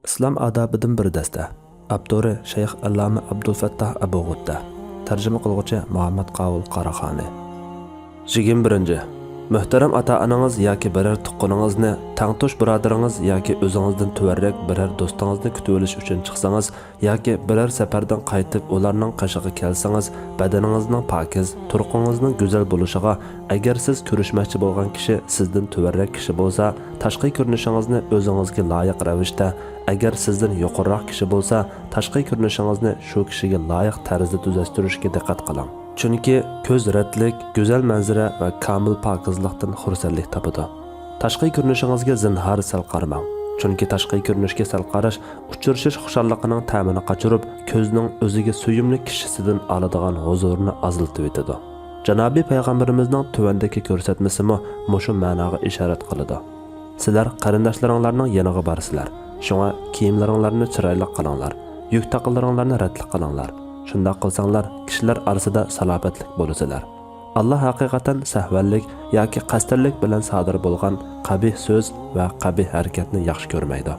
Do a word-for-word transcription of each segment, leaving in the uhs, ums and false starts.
ئىسلام ئادابىدىن بىر دەستە. ئاپتورى شەيخ ئەللامە ئابدۇلفەتتاھ ئەبۇ غۇتتە. تەرجىمە قىلغۇچى مۇھەممەد قاۋۇل قاراخانى. يىگىرمە بىرىنچى. مۆھتەرەم ئاتا-ئانىڭىز ياكى بىرەر تۇغقىنىڭىزنى، تەڭتۇش بۇرادىرىڭىز ياكى ئۆزىڭىزدىن تۆۋەنرەك بىرەر دوستىڭىزنى كۈتۈۋېلىش ئۈچۈن چىقسىڭىز ياكى بىرەر سەپەردىن قايتىپ ئۇلارنىڭ قېشىغا كەلسىڭىز، بەدىنىڭىزنىڭ پاكىز، تۇرقىڭىزنىڭ گۈزەل بولۇشىغا، ئەگەر سىز كۆرۈشمەكچى بولغان كىشى سىزدىن تۆۋەنرەك كىشى بولسا، تاشقى كۆرۈنۈشىڭىزنى ئۆزىڭىزگە لايىق رەۋىشتە، ئەگەر سىزدىن يۇقىرىراق كىشى بولسا، تاشقى كۆرۈنۈشىڭىزنى شۇ كىشىگە لايىق تەرزدە تۈزەشتۈرۈشكە دىققەت قىلىڭ. چۈنكى كۆز رەتلىك، گۈزەل مەنزىرە ۋە كامىل پاكىزلىقتىن خۇرسەنلىك تاپىدۇ. تاشقى كۆرۈنۈشىڭىزگە زىنھار سەل قارىماڭ. چۈنكى تاشقى كۆرۈنۈشكە سەل قاراش ئۇچرىشىش خۇشاللىقىنىڭ تەمىنى قاچۇرۇپ، كۆزنىڭ ئۆزىگە سۆيۈملۈك كىشىسىدىن ئالىدىغان ھۇزۇرنى ئازلىتىۋېتىدۇ. جانابىي پەيغەمبىرىمىزنىڭ تۆۋەندىكى كۆرسەتمىسىمۇ مۇشۇ مەناغا ئىشارەت قىلىدۇ. سىلەر قېرىنداشلىرىڭلارنىڭ يېنىغا بارىسىلەر، شۇڭا كىيىملىرىڭلارنى چىرايلىق قىلىڭلار، يۈك تاقىلىرىڭلارنى رەتلىك قىلىڭلار. شۇنداق قىلساڭلار، كىشىلەر ئارىسىدا سالاپەتلىك بولىسىلەر. ئاللا ھەقىقەتەن سەھۋەنلىك ياكى قەستەنلىك بىلەن سادىر بولغان قەبىھ سۆز ۋە قەبىھ ھەرىكەتنى ياخشى كۆرمەيدۇ.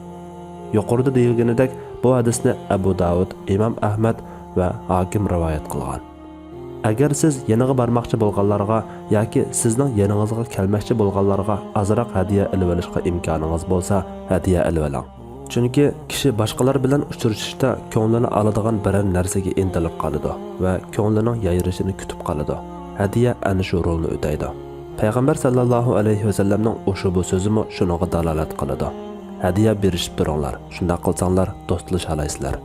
يۇقىرىدا دېيىلگىنىدەك، بۇ ھەدىسنى ئەبۇ داۋۇد، ئىمام ئەھمەد ۋە ھاكىم رىۋايەت قىلغان. ئەگەر سىز يېنىغا بارماقچى بولغانلارغا ياكى سىزنىڭ يېنىڭىزغا كەلمەكچى بولغانلارغا ئازراق ھەدىيە ئېلىۋېلىشقا ئىمكانىڭىز بولسا، ھەدىيە ئېلىۋېلىڭ. چۈنكى كىشى باشقىلار بىلەن ئۇچرىشىشتا كۆڭلىنى ئالىدىغان بىرەر نەرسىگە ئىنتىلىپ قالىدۇ ۋە كۆڭلىنىڭ يايرىشىنى كۈتۈپ قالىدۇ. ھەدىيە ئەنە شۇ رولنى ئۆتەيدۇ. پەيغەمبەر سەللەللاھۇ ئەلەيھى ۋەسەللەمنىڭ ئۇشۇبۇ سۆزىمۇ شۇنىڭغا دالالەت قىلىدۇ. ھەدىيە بېرىشىپ تۇرۇڭلار، شۇنداق قىلساڭلار دوستلىشالايسىلەر.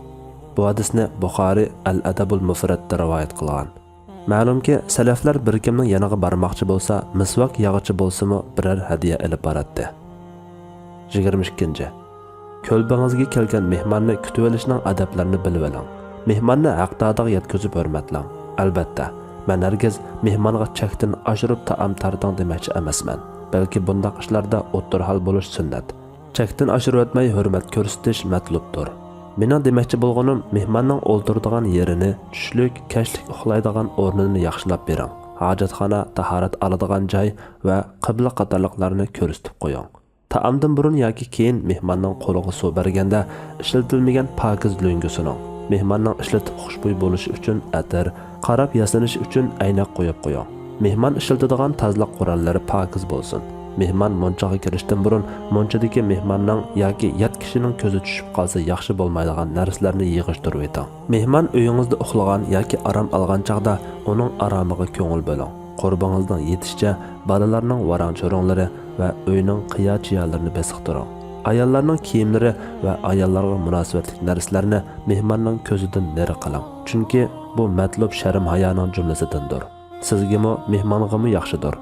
بۇ ھەدىسنى بۇخارى ئەل ئەدەبۇل مۇفرەتتە رىۋايەت قىلغان. مەلۇمكى، سەلەفلەر بىر كىمنىڭ يېنىغا بارماقچى بولسا، مىسۋاك ياغىچى بولسىمۇ بىرەر ھەدىيە ئېلىپ باراتتى. يىگىرمە ئىككىنچى. كۆلبىڭىزگە كەلگەن مېھماننى كۈتۈۋېلىشنىڭ ئەدەپلىرىنى بىلىۋېلىڭ. مېھماننى ھەقدارىغا يەتكۈزۈپ ھۆرمەتلەڭ. ئەلبەتتە، مەن ھەرگىز مېھمانغا چەكتىن ئاشۇرۇپ تائام تارتىڭ دېمەكچى ئەمەسمەن. بەلكى بۇنداق ئىشلاردا ئوتتۇرىھال بولۇش سۈننەت. چەكتىن ئاشۇرۇۋەتمەي ھۆرمەت كۆرسىتىش مەتلۇپتۇر. مېنىڭ دېمەكچى بولغىنىم، مېھماننىڭ ئولتۇرىدىغان يېرىنى، چۈشلۈك، كەچلىك ئۇخلايدىغان ئورنىنى ياخشىلاپ بېرىڭ. ھاجەتخانا، تاھارەت ئالىدىغان جاي ۋە قىبلە قاتارلىقلارنى كۆرسىتىپ قويۇڭ. تائامدىن بۇرۇن ياكى كېيىن مېھماننىڭ قولىغا سۇ بەرگەندە، ئىشلىتىلمىگەن پاكىز لۆڭگە سۇنۇڭ. مېھماننىڭ ئىشلىتىپ خۇشبۇي بولۇشى ئۈچۈن ئەتىر، قاراپ ياسىنىشى ئۈچۈن ئەينەك قويۇپ قويۇڭ. مېھمان ئىشلىتىدىغان تازىلىق قوراللىرى پاكىز بولسۇن. مېھمان مۇنچىغا كىرىشتىن بۇرۇن مۇنچىدىكى مېھماننىڭ ياكى يات كىشىنىڭ كۆزى چۈشۈپ قالسا ياخشى بولمايدىغان نەرسىلەرنى يىغىشتۇرۇۋېتىڭ. مېھمان ئۆيىڭىزدە ئۇخلىغان ياكى ئارام ئالغان چاغدا ئۇنىڭ ئارامىغا كۆڭۈل بۆلۈڭ. قۇربىڭىزنىڭ يېتىشىچە بالىلارنىڭ ۋاراڭ-چۇرۇڭلىرى ۋە ئۆينىڭ قىيا-چىيالىرىنى بېسىقتۇرۇڭ. ئاياللارنىڭ كىيىملىرى ۋە ئاياللارغا مۇناسىۋەتلىك نەرسىلەرنى مېھماننىڭ كۆزىدىن نېرى قىلىڭ. چۈنكى بۇ مەتلۇپ شەرم-ھايانىڭ جۈملىسىدىندۇر. سىزگىمۇ، مېھمانغىمۇ ياخشىدۇر.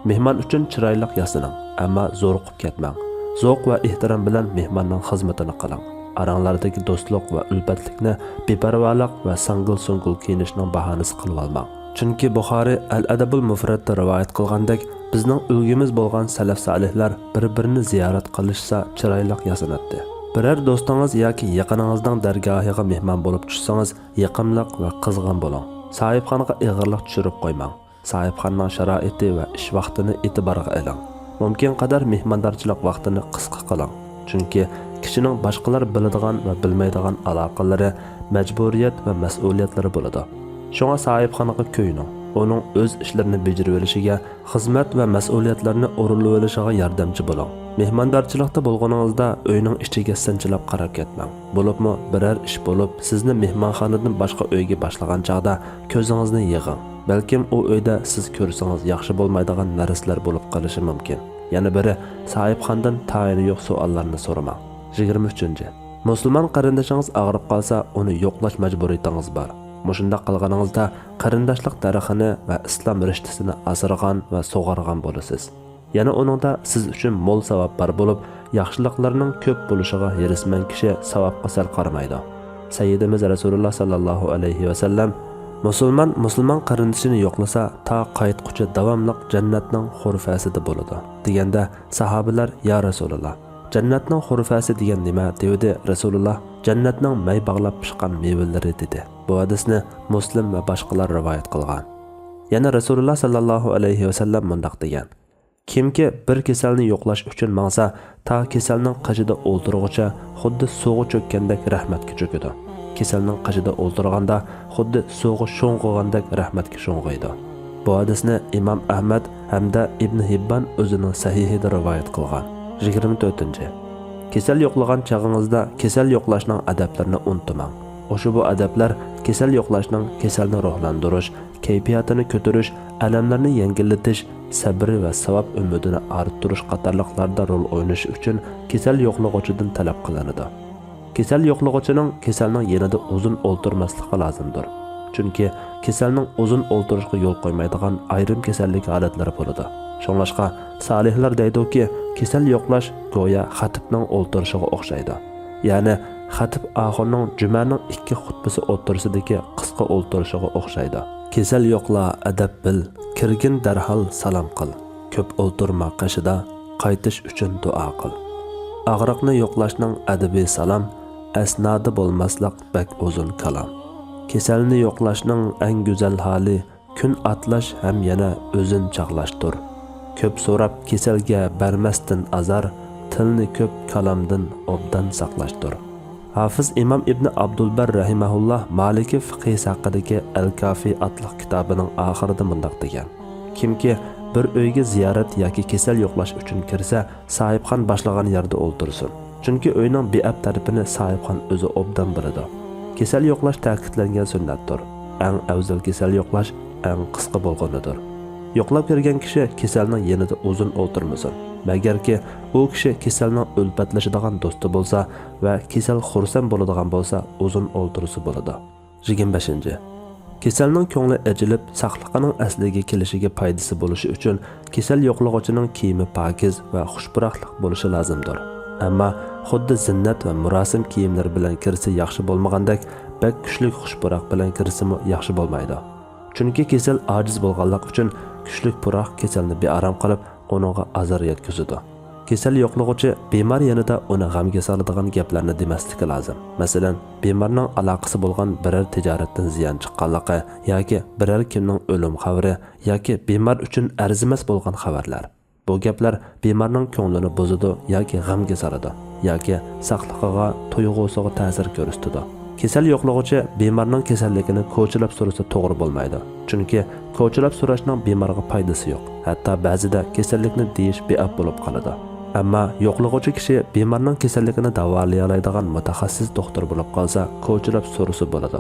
مېھمان ئۈچۈن چىرايلىق ياسىنىڭ، ئەمما زورۇقۇپ كەتمەڭ. زوق ۋە ئېھتىرام بىلەن مېھماننىڭ خىزمىتىنى قىلىڭ. ئاراڭلاردىكى دوستلۇق ۋە ئۈلپەتلىكنى بىپەرۋالىق ۋە ساڭگىل-سۇڭگىل كىيىنىشنىڭ باھانىسى قىلىۋالماڭ. چۈنكى بۇخارى ئەل ئەدەبۇل مۇفرەتتە رىۋايەت قىلغاندەك، بىزنىڭ ئۈلگىمىز بولغان سەلەف سالىھلار بىر-بىرىنى زىيارەت قىلىشسا چىرايلىق ياسىناتتى. بىرەر دوستىڭىز ياكى يېقىنىڭىزنىڭ دەرگاھىغا مېھمان بولۇپ چۈشسىڭىز، يېقىملىق ۋە قىزغىن بولۇڭ. ساھىبخانىغا ئېغىرلىق چۈشۈرۈپ قويماڭ. ساھىبخانىنىڭ شارائىتى ۋە ئىش ۋاقتىنى ئېتىبارغا ئېلىڭ. مۇمكىن قەدەر مېھماندارچىلىق ۋاقتىنى قىسقا قىلىڭ. چۈنكى كىشىنىڭ باشقىلار بىلىدىغان ۋە بىلمەيدىغان ئالاقىلىرى، مەجبۇرىيەت ۋە مەسئۇلىيەتلىرى بولىدۇ. شۇڭا ساھىبخانىغا كۆيۈنۈڭ. ئۇنىڭ ئۆز ئىشلىرىنى بېجىرىۋېلىشىگە، خىزمەت ۋە مەسئۇلىيەتلەرنى ئورۇنلىۋېلىشىغا ياردەمچى بولۇڭ. مېھماندارچىلىقتا بولغىنىڭىزدا ئۆينىڭ ئىچىگە سىنچىلاپ قاراپ كەتمەڭ. بولۇپمۇ بىرەر ئىش بولۇپ، سىزنى مېھمانخانىدىن باشقا ئۆيگە باشلىغان چاغدا كۆزىڭىزنى يىغىڭ. بەلكىم ئۇ ئۆيدە سىز كۆرسىڭىز ياخشى بولمايدىغان نەرسىلەر بولۇپ قېلىشى مۇمكىن. يەنە بىرى، ساھىبخانىدىن تايىنى يوق سوئاللارنى سورىماڭ. يىگىرمە ئۈچىنچى. مۇسۇلمان قېرىندىشىڭىز ئاغرىپ قالسا، ئۇنى يوقلاش مەجبۇرىيىتىڭىز بار. مۇشۇنداق قىلغىنىڭىزدا قېرىنداشلىق دەرىخىنى ۋە ئىسلام رىشتىسىنى ئاسرىغان ۋە سۇغارغان بولىسىز. يەنە ئۇنىڭدا سىز ئۈچۈن مول ساۋاب بار بولۇپ، ياخشىلىقلارنىڭ كۆپ بولۇشىغا ھېرىسمەن كىشى ساۋابقا سەل قارىمايدۇ. سەييىدىمىز رەسۇلۇللا ساللاللاھۇ ئەلەيھى ۋەسەللەم، مۇسۇلمان مۇسۇلمان قېرىندىشىنى يوقلىسا، تا قايتقۇچە داۋاملىق جەننەتنىڭ خۇرفەسىدە بولىدۇ، دېگەندە ساھابىلەر، يا رەسۇلۇللا، جەننەتنىڭ خۇرفەسى دېگەن نېمە؟ دېۋىدى. رەسۇلۇللا، جەننەتنىڭ مەي باغلاپ پىشقان مېۋىلىرى، دېدى. بۇ ھەدىسنى مۇسلىم ۋە باشقىلار رىۋايەت قىلغان. يەنە رەسۇلۇللا ساللاللاھۇ ئەلەيھى ۋەسەللەم مۇنداق دېگەن، كىمكى بىر كېسەلنى يوقلاش ئۈچۈن ماڭسا، تا كېسەلنىڭ قېشىدا ئولتۇرغۇچە خۇددى سۇغا چۆككەندەك رەھمەتكە چۆكىدۇ. كېسەلنىڭ قېشىدا ئولتۇرغاندا خۇددى سۇغا شۇڭغۇغاندەك رەھمەتكە شۇڭغۇيدۇ. بۇ ھەدىسنى ئىمام ئەھمەد ھەمدە ئىبن ھىببان ئۆزىنىڭ سەھىھىدە رىۋايەت قىلغان. يىگىرمە تۆتىنچى. كېسەل يوقلىغان چېغىڭىزدا كېسەل يوقلاشنىڭ ئەدەپلىرىنى ئۇنتۇماڭ. ئۇشبۇ ئەدەپلەر كېسەل يوقلاشنىڭ كېسەلنى روھلاندۇرۇش، كەيپىياتىنى كۆتۈرۈش، ئەلەملەرنى يەڭگىللىتىش، سەبرى ۋە ساۋاب ئۈمىدىنى ئارتتۇرۇش قاتارلىقلاردا رول ئوينىشى ئۈچۈن كېسەل يوقلىغۇچىدىن تەلەپ قىلىنىدۇ. كېسەل يوقلىغۇچىنىڭ كېسەلنىڭ يېنىدا ئۇزۇن ئولتۇرماسلىقى لازىمدۇر. چۈنكى كېسەلنىڭ ئۇزۇن ئولتۇرۇشقا يول قويمايدىغان ئايرىم كېسەللىك ھالەتلىرى بولىدۇ. شۇڭلاشقا سالىھلار دەيدۇكى، كېسەل يوقلاش گويا خەتىپنىڭ ئولتۇرۇشىغا ئوخشايدۇ. يەنى خەتىپ ئاخۇننىڭ جۈمەنىڭ ئىككى خۇتبىسى ئوتتۇرىسىدىكى قىسقا ئولتۇرۇشىغا ئوخشايدۇ. كېسەل يوقلا، ئەدەپ بىل، كىرگىن دەرھال سالام قىل. كۆپ ئولتۇرما قېشىدا، قايتىش ئۈچۈن دۇئا قىل. ئاغرىقنى يوقلاشنىڭ ئەدىبى سالام، ئەسنادى بولماسلىق بەك ئۇزۇن كالام. كېسەلنى يوقلاشنىڭ ئەڭ گۈزەل ھالى، كۈن ئاتلاش ھەم يەنە ئۆزۈن چاغلاشتۇر. كۆپ سوراپ كېسەلگە بەرمەستىن ئازار، تىلنى كۆپ كالامدىن ئوبدان ساقلاشتۇر. ھافىز ئىمام ئىبنى ئابدۇلبەر رەھىمەھۇللا مالىكى فىقھىسى ھەققىدىكى ئەل كافى ئاتلىق كىتابىنىڭ ئاخىرىدا مۇنداق دېگەن: كىمكى بىر ئۆيگە زىيارەت ياكى كېسەل يوقلاش ئۈچۈن كىرسە، ساھىبخان باشلىغان يەردە ئولتۇرسۇن. چۈنكى ئۆينىڭ بىئەپ تەرىپىنى ساھىبخان ئۆزى ئوبدان بىلىدۇ. كېسەل يوقلاش تەكىتلەنگەن سۈننەتتۇر. ئەڭ ئەۋزەل كېسەل يوقلاش ئەڭ قىسقا بولغىنىدۇر. يوقلاپ كىرگەن كىشى كېسەلنىڭ يېنىدا ئۇزۇن ئولتۇرمىسۇن. مەگەركى ئۇ كىشى كېسەلنىڭ ئۈلپەتلىشىدىغان دوستى بولسا ۋە كېسەل خۇرسەن بولىدىغان بولسا، ئۇزۇن ئولتۇرسا بولىدۇ. يىگىرمە بەشىنچى. كېسەلنىڭ كۆڭلى ئېچىلىپ، ساقلىقىنىڭ ئەسلىگە كېلىشىگە پايدىسى بولۇشى ئۈچۈن، كېسەل يوقلىغۇچىنىڭ كىيىمى پاكىز ۋە خۇش پۇراقلىق بولۇشى لازىمدۇر. ئەمما خۇددى زىننەت ۋە مۇراسىم كىيىملىرى بىلەن كىرسە ياخشى بولمىغاندەك، بەك كۈچلۈك خۇش پۇراق بىلەن كىرسىمۇ ياخشى بولمايدۇ. چۈنكى كېسەل ئاجىز بولغانلىقى ئۈچۈن، كۈچلۈك پۇراق كېسەلنى بىئارام قىلىپ، ئۇنىڭغا ئازار يەتكۈزىدۇ. كېسەل يوقلىغۇچى بىمار يېنىدا ئۇنى غەمگە سالىدىغان گەپلەرنى دېمەسلىكى لازىم. مەسىلەن، بىمارنىڭ ئالاقىسى بولغان بىرەر تىجارەتتىن زىيان چىققانلىقى ياكى بىرەر كىمنىڭ ئۆلۈم خەۋىرى ياكى بىمار ئۈچۈن ئەرزىمەس بولغان خەۋەرلەر. بۇ گەپلەر بىمارنىڭ كۆڭلىنى بۇزىدۇ ياكى غەمگە سالىدۇ ياكى ساقلىقىغا، تۇيغۇسىغا تەسىر كۆرسىتىدۇ. كېسەل يوقلىغۇچى بىمارنىڭ كېسەللىكىنى كوچىلاپ سورىسا توغرا بولمايدۇ. چۈنكى كوچىلاپ سوراشنىڭ بىمارغا پايدىسى يوق. ھەتتا بەزىدە كېسەللىكنى دېيىش بىئەپ بولۇپ قالىدۇ. ئەمما يوقلىغۇچى كىشى بىمارنىڭ كېسەللىكىنى داۋالىيالايدىغان مۇتەخەسسىس دوختۇر بولۇپ قالسا، كوچىلاپ سورىسا بولىدۇ.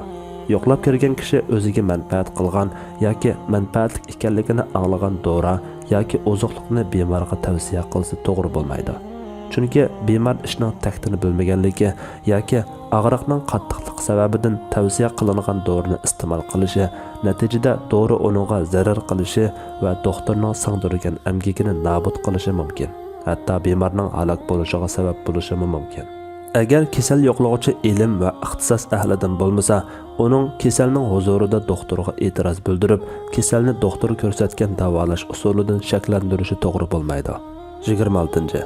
يوقلاپ كىرگەن كىشى ئۆزىگە مەنپەئەت قىلغان ياكى مەنپەئەتلىك ئىكەنلىكىنى ئاڭلىغان دورا ياكى ئوزۇقلۇقنى بىمارغا تەۋسىيە قىلسا توغرا بولمايدۇ. چۈنكى بىمار ئىشنىڭ تەكتىنى بىلمىگەنلىكى ياكى ئاغرىقنىڭ قاتتىقلىقى سەۋەبىدىن تەۋسىيە قىلىنغان دورىنى ئىستېمال قىلىشى، نەتىجىدە دورا ئۇنىڭغا زەرەر قىلىشى ۋە دوختۇرنىڭ سىڭدۈرگەن ئەمگىكىنى نابۇت قىلىشى مۇمكىن. ھەتتا بىمارنىڭ ھالاك بولۇشىغا سەۋەب بولۇشىمۇ مۇمكىن. ئەگەر كېسەل يوقلىغۇچى ئىلىم ۋە ئىختىساس ئەھلىدىن بولمىسا، ئۇنىڭ كېسەلنىڭ ھۇزۇرىدا دوختۇرغا ئېتىراز بىلدۈرۈپ، كېسەلنى دوختۇر كۆرسەتكەن داۋالاش ئۇسۇلىدىن شەكلەندۈرۈشى توغرا بولمايدۇ. يىگىرمە ئالتىنچى.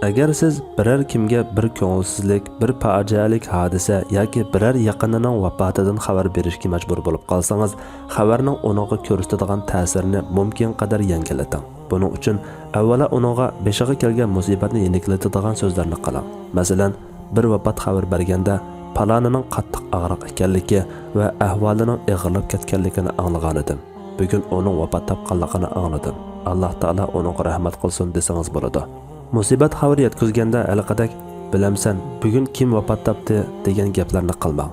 ئەگەر سىز بىرەر كىمگە بىر كۆڭۈلسىزلىك، بىر پاجىئەلىك ھادىسە ياكى بىرەر يېقىنىنىڭ ۋاپاتىدىن خەۋەر بېرىشكە مەجبۇر بولۇپ قالسىڭىز، خەۋەرنىڭ ئۇنىڭغا كۆرسىتىدىغان تەسىرىنى مۇمكىنقەدەر يەڭگىللىتىڭ. بۇنىڭ ئۈچۈن ئەۋۋەلا ئۇنىڭغا بېشىغا كەلگەن مۇسىبەتنى يېنىكلىتىدىغان سۆزلەرنى قىلىڭ. مەسىلەن، بىر ۋاپات خەۋىرى بەرگەندە، پالانىنىڭ قاتتىق ئاغرىق ئىكەنلىكى ۋە ئەھۋالىنىڭ ئېغىرلاپ كەتكەنلىكىنى ئاڭلىغانىدىم. بۈگۈن ئۇنىڭ ۋاپات تاپقانلىقىنى ئاڭلىدىم. ئاللاھ تائالا ئۇنىڭغا رەھمەت قىلسۇن دېسىڭىز بولىدۇ. مۇسىبەت خەۋىرى يەتكۈزگەندە ھېلىقىدەك، بىلەمسەن، بۈگۈن كىم ۋاپات تاپتى دېگەن گەپلەرنى قىلماڭ.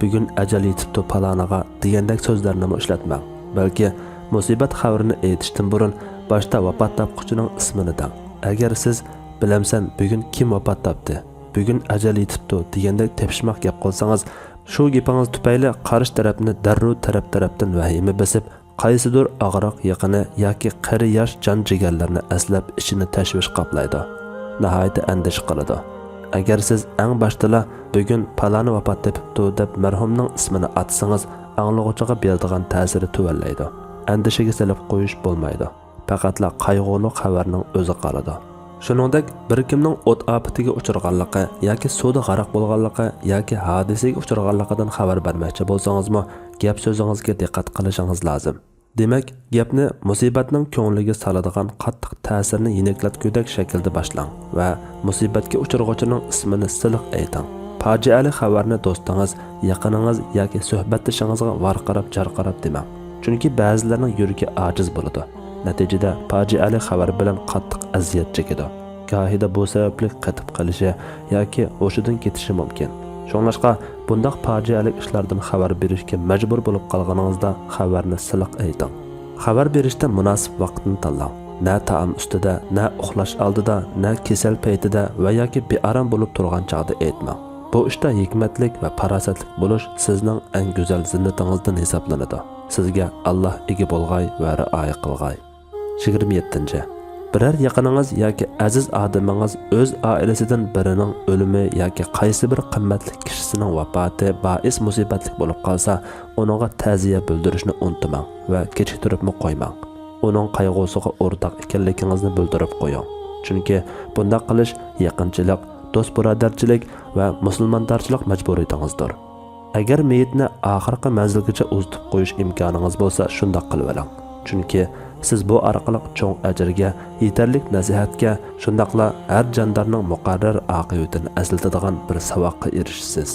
بۈگۈن ئەجەل يېتىپتۇ پالانىغا دېگەندەك سۆزلەرنىمۇ ئىشلەتمەڭ. بەلكى مۇسىبەت خەۋىرىنى ئېيتىشتىن بۇرۇن باشتا ۋاپات تاپقۇچىنىڭ ئىسمىنى دەڭ. ئەگەر سىز، بىلەمسەن، بۈگۈن كىم ۋاپات تاپتى؟ بۈگۈن ئەجەل يېتىپتۇ دېگەندەك تېپىشماق گەپ قىلسىڭىز، شۇ گېپىڭىز تۈپەيلى قارشى تەرەپنى دەررۇ تەرەپ-تەرەپتىن ۋەھىمە بېسىپ، قايسىدۇر ئاغرىق يېقىنى ياكى قېرى ياش جان-جىگەرلىرىنى ئەسلەپ ئىچىنى تەشۋىش قاپلايدۇ. ناھايىتى ئەندىشە قىلىدۇ. ئەگەر سىز ئەڭ باشتىلا، بۈگۈن پالانى ۋاپات تېپىپتۇ دەپ مەرھۇمنىڭ ئىسمىنى ئاتىسىڭىز، ئاڭلىغۇچىغا بېرىدىغان تەسىرى تۆۋەنلەيدۇ. ئەندىشىگە سېلىپ قويۇش بولمايدۇ. پەقەتلا قايغۇلۇق خەۋەرنىڭ ئۆزى قالىدۇ. شۇنىڭدەك، بىر كىمنىڭ ئوت ئاپىتىگە ئۇچرىغانلىقى ياكى سۇدا غەرق بولغانلىقى ياكى ھادىسىگە ئۇچرىغانلىقىدىن خەۋەر بەرمەكچى بولسىڭىزمۇ، گەپ سۆزىڭىزگە دىققەت قىلىشىڭىز لازىم. دېمەك، گەپنى مۇسىبەتنىڭ كۆڭلىگە سالىدىغان قاتتىق تەسىرنى يېنىكلەتكۈدەك شەكىلدە باشلاڭ ۋە مۇسىبەتكە ئۇچرىغۇچىنىڭ ئىسمىنى سىلىق ئېيتىڭ. پاجىئەلىك خەۋەرنى دوستىڭىز، يېقىنىڭىز ياكى سۆھبەتدىشىڭىزغا ۋارقىراپ-جارقىراپ دېمەڭ. چۈنكى بەزىلەرنىڭ يۈرىكى ئاجىز بولىدۇ. نەتىجىدە پاجىئەلىك خەۋەر بىلەن قاتتىق ئەزىيەت چېكىدۇ. گاھىدا بۇ سەۋەبلىك قېتىپ قېلىشى ياكى ھوشىدىن كېتىشى مۇمكىن. شۇڭلاشقا، بۇنداق پاجىئەلىك ئىشلاردىن خەۋەر بېرىشكە مەجبۇر بولۇپ قالغىنىڭىزدا خەۋەرنى سىلىق ئېيتىڭ. خەۋەر بېرىشتە مۇناسىپ ۋاقىتنى تاللاڭ. نە تائام ئۈستىدە، نە ئۇخلاش ئالدىدا، نە كېسەل پەيتىدە ۋە ياكى بىئارام بولۇپ تۇرغان چاغدا ئېيتماڭ. بۇ ئىشتا ھېكمەتلىك ۋە پاراسەتلىك بولۇش سىزنىڭ ئەڭ گۈزەل زىننىتىڭىزدىن ھېسابلىنىدۇ. سىزگە ئاللاھ ئىگە بولغاي ۋە رىئايە قىلغاي. يىگىرمە يەتتىنچى. بىرەر يېقىنىڭىز ياكى ئەزىز ئادىمىڭىز ئۆز ئائىلىسىدىن بىرىنىڭ ئۆلۈمى ياكى قايسى بىر قىممەتلىك كىشىسىنىڭ ۋاپاتى بائىس مۇسىبەتلىك بولۇپ قالسا، ئۇنىڭغا تەزىيە بىلدۈرۈشنى ئۇنتۇماڭ ۋە كېچىكتۈرۈپمۇ قويماڭ. ئۇنىڭ قايغۇسىغا ئورتاق ئىكەنلىكىڭىزنى بىلدۈرۈپ قويۇڭ. چۈنكى بۇنداق قىلىش يېقىنچىلىق، دوست-بۇرادەرچىلىك ۋە مۇسۇلماندارچىلىق مەجبۇرىيىتىڭىزدۇر. ئەگەر مېيىتنى ئاخىرقى مەنزىلگىچە ئۇزىتىپ قويۇش ئىمكانىڭىز بولسا، شۇنداق قىلىۋېلىڭ. چۈنكى سىز بۇ ئارقىلىق چوڭ ئەجىرگە، يېتەرلىك نەسىھەتكە، شۇنداقلا ھەر جاندارنىڭ مۇقەررەر ئاقىۋىتىنى ئەسلىتىدىغان بىر ساۋاققا ئېرىشىسىز.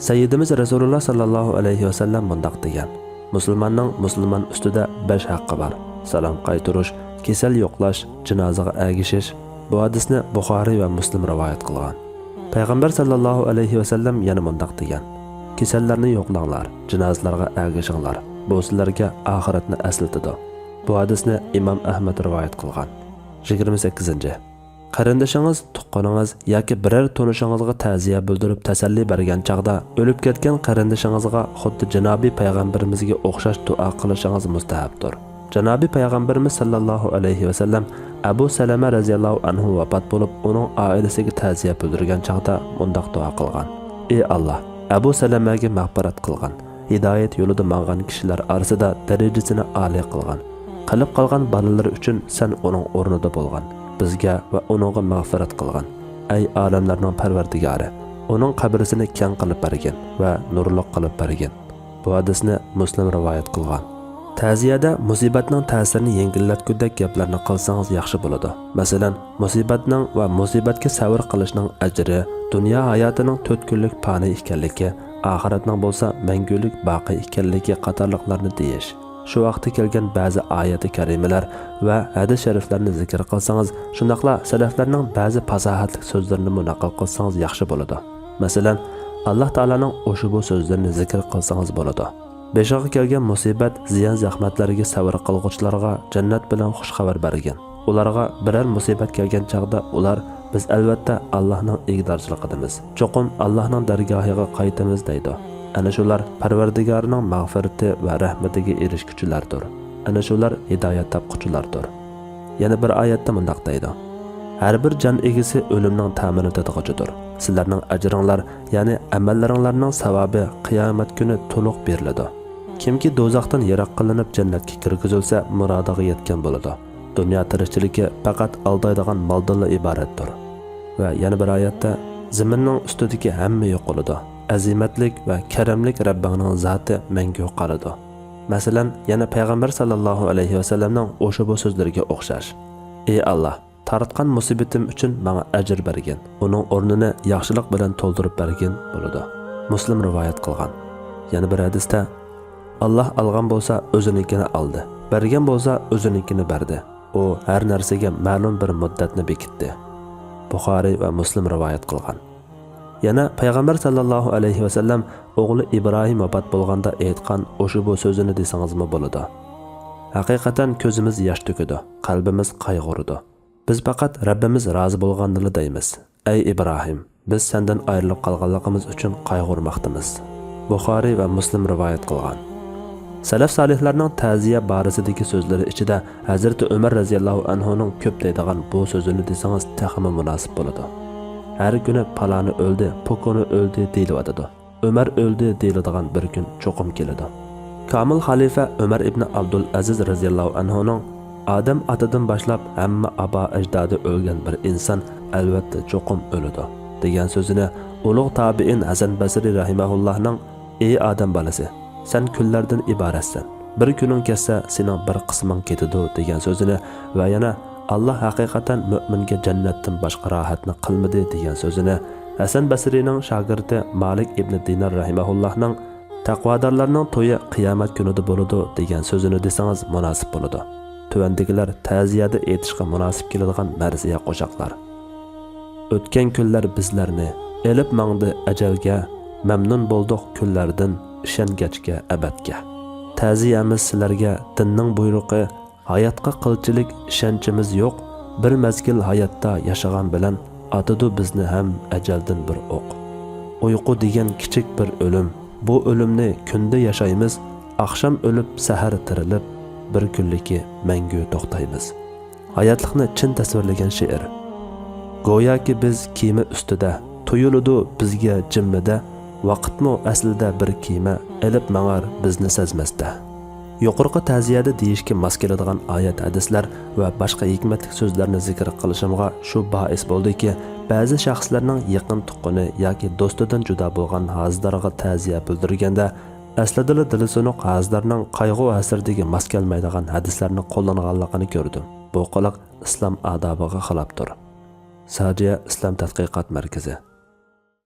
سەييىدىمىز رەسۇلۇللا ساللاللاھۇ ئەلەيھى ۋەسەللەم مۇنداق دېگەن: مۇسۇلماننىڭ مۇسۇلمان ئۈستىدە بەش ھەققى بار: سالام قايتۇرۇش، كېسەل يوقلاش، جىنازىغا ئەگىشىش. بۇ ھەدىسنى بۇخارىي ۋە مۇسلىم رىۋايەت قىلغان. پەيغەمبەر ساللاللاھۇ ئەلەيھى ۋەسەللەم يەنە مۇنداق دېگەن: كېسەللەرنى يوقلاڭلار، جىنازىلارغا ئەگىشىڭلار، بۇ سىلەرگە ئاخىرەتنى ئەسلىتىدۇ. بۇ ھەدىسنى ئىمام ئەھمەد رىۋايەت قىلغان. يىگىرمە سەككىزىنچى. قېرىندىشىڭىز، تۇغقىنىڭىز ياكى بىرەر تونۇشىڭىزغا تەزىيە بىلدۈرۈپ تەسەللى بەرگەن چاغدا، ئۆلۈپ كەتكەن قېرىندىشىڭىزغا خۇددى جانابىي پەيغەمبىرىمىزگە ئوخشاش دۇئا قىلىشىڭىز مۇستەھەپتۇر. جانابىي پەيغەمبىرىمىز ساللاللاھۇ ئەلەيھى ۋەسەللەم ئەبۇ سەلەمە رەزىياللاھۇ ئەنھۇ ۋاپات بولۇپ، ئۇنىڭ ئائىلىسىگە تەزىيە بىلدۈرگەن چاغدا مۇنداق دۇئا قىلغان: ئى ئاللاھ، ئەبۇ سەلەمەگە مەغپىرەت قىلغىن، ھىدايەت يولىدا ماڭغان كىشىلەر ئارىسىدا دەرىجىسىنى ئالىي قىلغىن، قېلىپ قالغان بالىلىرى ئۈچۈن سەن ئۇنىڭ ئورنىدا بولغىن، بىزگە ۋە ئۇنىڭغا مەغپىرەت قىلغىن. ئەي ئالەملەرنىڭ پەرۋەردىگارى، ئۇنىڭ قەبرىسىنى كەڭ قىلىپ بەرگىن ۋە نۇرلۇق قىلىپ بەرگىن. بۇ ھەدىسنى مۇسلىم رىۋايەت قىلغان. تەزىيەدە مۇسىبەتنىڭ تەسىرىنى يەڭگىللەتكۈدەك گەپلەرنى قىلسىڭىز ياخشى بولىدۇ. مەسىلەن، مۇسىبەتنىڭ ۋە مۇسىبەتكە سەۋر قىلىشنىڭ ئەجرى، دۇنيا ھاياتىنىڭ تۆت كۈنلۈك پانىي ئىكەنلىكى، ئاخىرەتنىڭ بولسا مەڭگۈلۈك باقىي ئىكەنلىكى قاتارلىقلارنى دېيىش. شۇ ھەقتە كەلگەن بەزى ئايەتى كەرىمىلەر ۋە ھەدىس شەرىفلەرنى زىكىر قىلسىڭىز، شۇنداقلا سەلەفلەرنىڭ بەزى پاساھەتلىك سۆزلىرىنىمۇ نەقىل قىلسىڭىز ياخشى بولىدۇ. مەسىلەن، ئاللاھ تائالانىڭ ئۇشبۇ سۆزلىرىنى زىكىر قىلسىڭىز بولىدۇ. بېشىغا كەلگەن مۇسىبەت، زىيان-زەخمەتلەرگە سەۋر قىلغۇچىلارغا جەننەت بىلەن خۇش خەۋەر بەرگىن. ئۇلارغا بىرەر مۇسىبەت كەلگەن چاغدا ئۇلار، بىز ئەلۋەتتە ئاللاھنىڭ ئىگىدارچىلىقىدىمىز، چوقۇم ئاللاھنىڭ دەرگاھىغا قايتىمىز دەيدۇ. ئەنە شۇلار پەرۋەردىگارىنىڭ مەغپىرىتى ۋە رەھمىتىگە ئېرىشكۈچىلەردۇر. ئەنە شۇلار ھىدايەت تاپقۇچىلاردۇر. يەنە بىر ئايەتتە مۇنداق دەيدۇ: ھەر بىر جان ئىگىسى ئۆلۈمنىڭ تەمىنى تېتىغۇچىدۇر. سىلەرنىڭ ئەجرىڭلار، يەنى ئەمەللىرىڭلارنىڭ ساۋابى قىيامەت كۈنى تولۇق بېرىلىدۇ. كىمكى دوزاختىن يىراق قىلىنىپ جەننەتكە كىرگۈزۈلسە، مۇرادىغا يەتكەن بولىدۇ. دۇنيا تىرىكچىلىكى پەقەت ئالدايدىغان مالدىنلا ئىبارەتتۇر. ۋە يەنە بىر ئايەتتە: زېمىننىڭ ئۈستىدىكى ھەممە يوقىلىدۇ. ئەزىمەتلىك ۋە كەرەملىك رەببىڭنىڭ زاتى مەڭگۈ قالىدۇ. مەسىلەن، يەنە پەيغەمبەر ساللاللاھۇ ئەلەيھى ۋەسەللەمنىڭ ئۇشبۇ سۆزلىرىگە ئوخشاش: ئى ئاللاھ، تارتقان مۇسىبىتىم ئۈچۈن ماڭا ئەجىر بەرگىن، ئۇنىڭ ئورنىنى ياخشىلىق بىلەن تولدۇرۇپ بەرگىن بولىدۇ. مۇسلىم رىۋايەت قىلغان. يەنە بىر ھەدىستە: ئاللاھ ئالغان بولسا ئۆزىنىڭكىنى ئالدى، بەرگەن بولسا ئۆزىنىڭكىنى بەردى. ئۇ ھەر نەرسىگە مەلۇم بىر مۇددەتنى بېكىتتى. بۇخارىي ۋە مۇسلىم رىۋايەت قىلغان. يەنە پەيغەمبەر ساللاللاھۇ ئەلەيھى ۋەسەللەم ئوغلى ئىبراھىم ۋاپات بولغاندا ئېيتقان ئۇشبۇ سۆزىنى دېسىڭىزمۇ بولىدۇ: ھەقىقەتەن كۆزىمىز ياش تۆكىدۇ، قەلبىمىز قايغۇرىدۇ. بىز پەقەت رەببىمىز رازى بولغاننىلا دەيمىز. ئەي ئىبراھىم، بىز سەندىن ئايرىلىپ قالغانلىقىمىز ئۈچۈن قايغۇرماقتىمىز. بۇخارىي ۋە مۇسلىم رىۋايەت قىلغان. سەلەف سالىھلارنىڭ تەزىيە بارىسىدىكى سۆزلىرى ئىچىدە ھەزرىتى ئۆمەر رەزىياللاھۇ ئەنھۇنىڭ كۆپ دەيدىغان بۇ سۆزىنى دېسىڭىز تېخىمۇ مۇناسىپ بولىدۇ: ھەر كۈنى پالانى ئۆلدى، پۇكۇنى ئۆلدى دېيىلىۋاتىدۇ. ئۆمەر ئۆلدى دېيىلىدىغان بىر كۈن چوقۇم كېلىدۇ. كامىل خەلىپە ئۆمەر ئىبنى ئابدۇل ئەزىز رەزىياللاھۇ ئەنھۇنىڭ «ئادەم ئاتىدىن باشلاپ ھەممە ئابا-ئەجدادى ئۆلگەن بىر ئىنسان ئەلۋەتتە چوقۇم ئۆلىدۇ» دېگەن سۆزىنى ئۇلۇغ تابىئىن ھەسەن بەسرى رەھىمەھۇللاھنىڭ «ئى ئادەم بالىسى، سەن كۈنلەردىن ئىبارەتسەن. بىر كۈنۈڭ كەتسە، سېنىڭ بىر قىسمىڭ كېتىدۇ دېگەن سۆزىنى ۋە يەنە، ئاللا ھەقىقەتەن مۆمىنگە جەننەتتىن باشقا راھەتنى قىلمىدى دېگەن سۆزىنى، ھەسەن بەسرىنىڭ شاگىرتى مالىك ئىبنى دىنار رەھىمەھۇللاھنىڭ تەقۋادارلارنىڭ تويى قىيامەت كۈنىدە بولىدۇ دېگەن سۆزىنى دېسىڭىز مۇناسىپ بولىدۇ. تۆۋەندىكىلەر تەزىيەدە ئېيتىشقا مۇناسىپ كېلىدىغان مەرزىيە قوشاقلار. ئۆتكەن كۈنلەر بىزلەرنى ئېلىپ ماڭدى ئەجەلگە، مەمنۇن بولدۇق كۈنلەردىن ئىشەنگەچكە ئەبەدكە. تەزىيەمىز سىلەرگە دىننىڭ بۇيرۇقى، ھاياتقا قىلچىلىك ئىشەنچىمىز يوق، بىر مەزگىل ھاياتتا ياشىغان بىلەن ئاتىدۇ بىزنى ھەم ئەجەلدىن بىر ئوق. ئۇيقۇ دېگەن كىچىك بىر ئۆلۈم، بۇ ئۆلۈمنى كۈندە ياشايمىز، ئاخشام ئۆلۈپ سەھەر تىرىلىپ، بىر كۈنلۈكى مەڭگۈ توختايمىز. ھاياتلىقنى چىن تەسۋىرلىگەن شېئىر. گوياكى بىز كېمە ئۈستىدە، تۇيۇلىدۇ بىزگە جىممىدە، ۋاقىتمۇ ئەسلىدە بىر كېمە، ئېلىپ ماڭار بىزنى سەزمەستە. يۇقىرىقى تەزىيەدە دېيىشكە ماس كېلىدىغان ئايەت ھەدىسلەر ۋە باشقا ھېكمەتلىك سۆزلەرنى زىكىر قىلىشىمغا شۇ بائىس بولدىكى، بەزى شەخسلەرنىڭ يېقىن تۇغقىنى ياكى دوستىدىن جۇدا بولغان ھازىدارغا تەزىيە بىلدۈرگەندە، ئەسلىدىلا دىلى سۇنۇق ھازىدارنىڭ قايغۇ ھەسرىتىگە ماس كەلمەيدىغان ھەدىسلەرنى قوللانغانلىقىنى كۆردۈم. بۇ قىلىق ئىسلام ئادابىغا خىلاپتۇر. ساجىيە ئىسلام تەتقىقات مەركىزى.